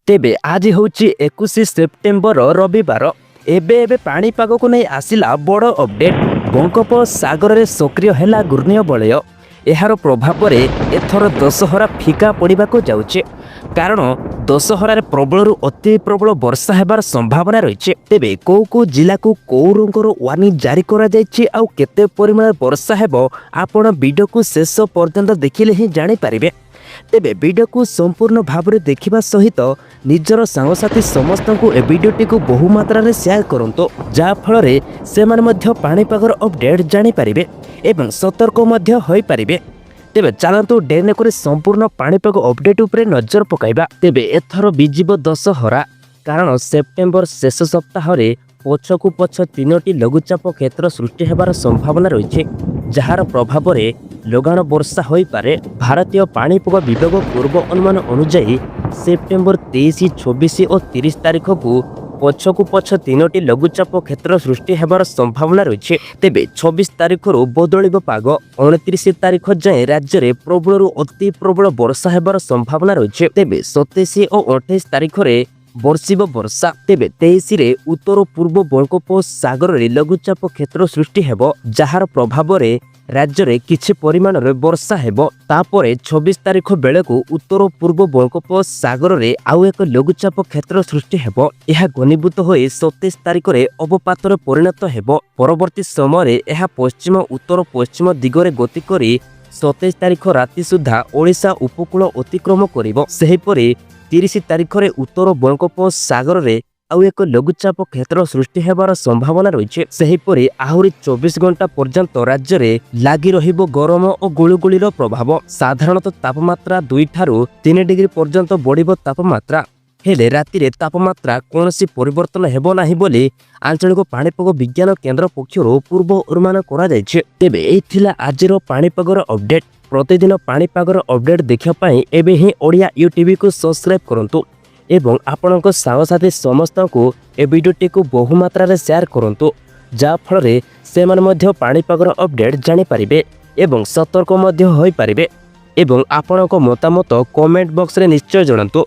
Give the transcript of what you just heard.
ତେବେ ଆଜି ହେଉଛି 21 ସେପ୍ଟେମ୍ବର, ରବିବାର। ଏବେ ଏବେ ପାଣିପାଗକୁ ନେଇ ଆସିଲା ବଡ଼ ଅପଡେଟ୍। ବଙ୍ଗୋପସାଗରରେ ସକ୍ରିୟ ହେଲା ଘୂର୍ଣ୍ଣିବଳୟ। ଏହାର ପ୍ରଭାବରେ ଏଥର ଦଶହରା ଫିକା ପଡ଼ିବାକୁ ଯାଉଛି, କାରଣ ଦଶହରାରେ ପ୍ରବଳରୁ ଅତି ପ୍ରବଳ ବର୍ଷା ହେବାର ସମ୍ଭାବନା ରହିଛି। ତେବେ କେଉଁ କେଉଁ ଜିଲ୍ଲାକୁ କେଉଁ ରଙ୍ଗର ୱାର୍ଣ୍ଣିଂ ଜାରି କରାଯାଇଛି ଆଉ କେତେ ପରିମାଣରେ ବର୍ଷା ହେବ, ଆପଣ ଭିଡ଼ିଓକୁ ଶେଷ ପର୍ଯ୍ୟନ୍ତ ଦେଖିଲେ ହିଁ ଜାଣିପାରିବେ। ତେବେ ଭିଡ଼ିଓକୁ ସମ୍ପୂର୍ଣ୍ଣ ଭାବରେ ଦେଖିବା ସହିତ ନିଜର ସାଙ୍ଗସାଥି ସମସ୍ତଙ୍କୁ ଏ ଭିଡ଼ିଓଟିକୁ ବହୁ ମାତ୍ରାରେ ସେୟାର କରନ୍ତୁ, ଯାହାଫଳରେ ସେମାନେ ମଧ୍ୟ ପାଣିପାଗର ଅପଡେଟ୍ ଜାଣିପାରିବେ ଏବଂ ସତର୍କ ମଧ୍ୟ ହୋଇପାରିବେ। ତେବେ ଚାଲନ୍ତୁ, ଡେରି ନକରି ସମ୍ପୂର୍ଣ୍ଣ ପାଣିପାଗ ଅପଡେଟ୍ ଉପରେ ନଜର ପକାଇବା। ତେବେ ଏଥର ଭିଜିବ ଦଶହରା, କାରଣ ସେପ୍ଟେମ୍ବର ଶେଷ ସପ୍ତାହରେ ପଛକୁ ପଛ ତିନୋଟି ଲଘୁଚାପ କ୍ଷେତ୍ର ସୃଷ୍ଟି ହେବାର ସମ୍ଭାବନା ରହିଛି, ଯାହାର ପ୍ରଭାବରେ ଲଗାଣ ବର୍ଷା ହୋଇପାରେ। ଭାରତୀୟ ପାଣିପାଗ ବିଭାଗ ପୂର୍ବ ଅନୁମାନ ଅନୁଯାୟୀ ସେପ୍ଟେମ୍ବର 23, 26 ଓ 30 ତାରିଖକୁ ପଛକୁ ପଛ ତିନୋଟି ଲଘୁଚାପ କ୍ଷେତ୍ର ସୃଷ୍ଟି ହେବାର ସମ୍ଭାବନା ରହିଛି। ତେବେ 26 ତାରିଖରୁ ବଦଳିବ ପାଗ। 29 ତାରିଖ ଯାଏଁ ରାଜ୍ୟରେ ପ୍ରବଳରୁ ଅତି ପ୍ରବଳ ବର୍ଷା ହେବାର ସମ୍ଭାବନା ରହିଛି। ତେବେ 27 ଓ 28 ତାରିଖରେ ବର୍ଷିବ ବର୍ଷା। ତେବେ 23ରେ ଉତ୍ତର ପୂର୍ବ ବଙ୍ଗୋପସାଗରରେ ଲଘୁଚାପ କ୍ଷେତ୍ର ସୃଷ୍ଟି ହେବ, ଯାହାର ପ୍ରଭାବରେ ରାଜ୍ୟରେ କିଛି ପରିମାଣରେ ବର୍ଷା ହେବ। ତାପରେ 26 ତାରିଖ ବେଳକୁ ଉତ୍ତର ପୂର୍ବ ବଙ୍ଗୋପସାଗରରେ ଆଉ ଏକ ଲଘୁଚାପ କ୍ଷେତ୍ର ସୃଷ୍ଟି ହେବ। ଏହା ଘନୀଭୂତ ହୋଇ 27 ତାରିଖରେ ଅବପାତରେ ପରିଣତ ହେବ। ପରବର୍ତ୍ତୀ ସମୟରେ ଏହା ପଶ୍ଚିମ ଉତ୍ତର ପଶ୍ଚିମ ଦିଗରେ ଗତି କରି 27 ତାରିଖ ରାତି ସୁଦ୍ଧା ଓଡ଼ିଶା ଉପକୂଳ ଅତିକ୍ରମ କରିବ। ସେହିପରି 30 ତାରିଖରେ ଉତ୍ତର ବଙ୍ଗୋପସାଗରରେ ଆଉ ଏକ ଲଘୁଚାପ କ୍ଷେତ୍ର ସୃଷ୍ଟି ହେବାର ସମ୍ଭାବନା ରହିଛି। ସେହିପରି ଆହୁରି 24 ଘଣ୍ଟା ପର୍ଯ୍ୟନ୍ତ ରାଜ୍ୟରେ ଲାଗି ରହିବ ଗରମ ଓ ଗୁଳୁଗୁଳିର ପ୍ରଭାବ। ସାଧାରଣତଃ ତାପମାତ୍ରା 2ଠାରୁ 3 ଡିଗ୍ରୀ ପର୍ଯ୍ୟନ୍ତ ବଢ଼ିବ ତାପମାତ୍ରା। ହେଲେ ରାତିରେ ତାପମାତ୍ରା କୌଣସି ପରିବର୍ତ୍ତନ ହେବ ନାହିଁ ବୋଲି ଆଞ୍ଚଳିକ ପାଣିପାଗ ବିଜ୍ଞାନ କେନ୍ଦ୍ର ପକ୍ଷରୁ ପୂର୍ବ ଅନୁମାନ କରାଯାଇଛି। ତେବେ ଏଇ ଥିଲା ଆଜିର ପାଣିପାଗର ଅପଡେଟ୍। ପ୍ରତିଦିନ ପାଣିପାଗର ଅପଡେଟ୍ ଦେଖିବା ପାଇଁ ଏବେ ହିଁ ଓଡ଼ିଆ ୟୁଟିଭିକୁ ସବସ୍କ୍ରାଇବ୍ କରନ୍ତୁ ଏବଂ ଆପଣଙ୍କ ସାଙ୍ଗସାଥି ସମସ୍ତଙ୍କୁ ଏ ଭିଡ଼ିଓଟିକୁ ବହୁ ମାତ୍ରାରେ ସେୟାର କରନ୍ତୁ, ଯାହାଫଳରେ ସେମାନେ ମଧ୍ୟ ପାଣିପାଗର ଅପଡେଟ୍ ଜାଣିପାରିବେ ଏବଂ ସତର୍କ ମଧ୍ୟ ହୋଇପାରିବେ। ଏବଂ ଆପଣଙ୍କ ମତାମତ କମେଣ୍ଟ ବକ୍ସରେ ନିଶ୍ଚୟ ଜଣାନ୍ତୁ।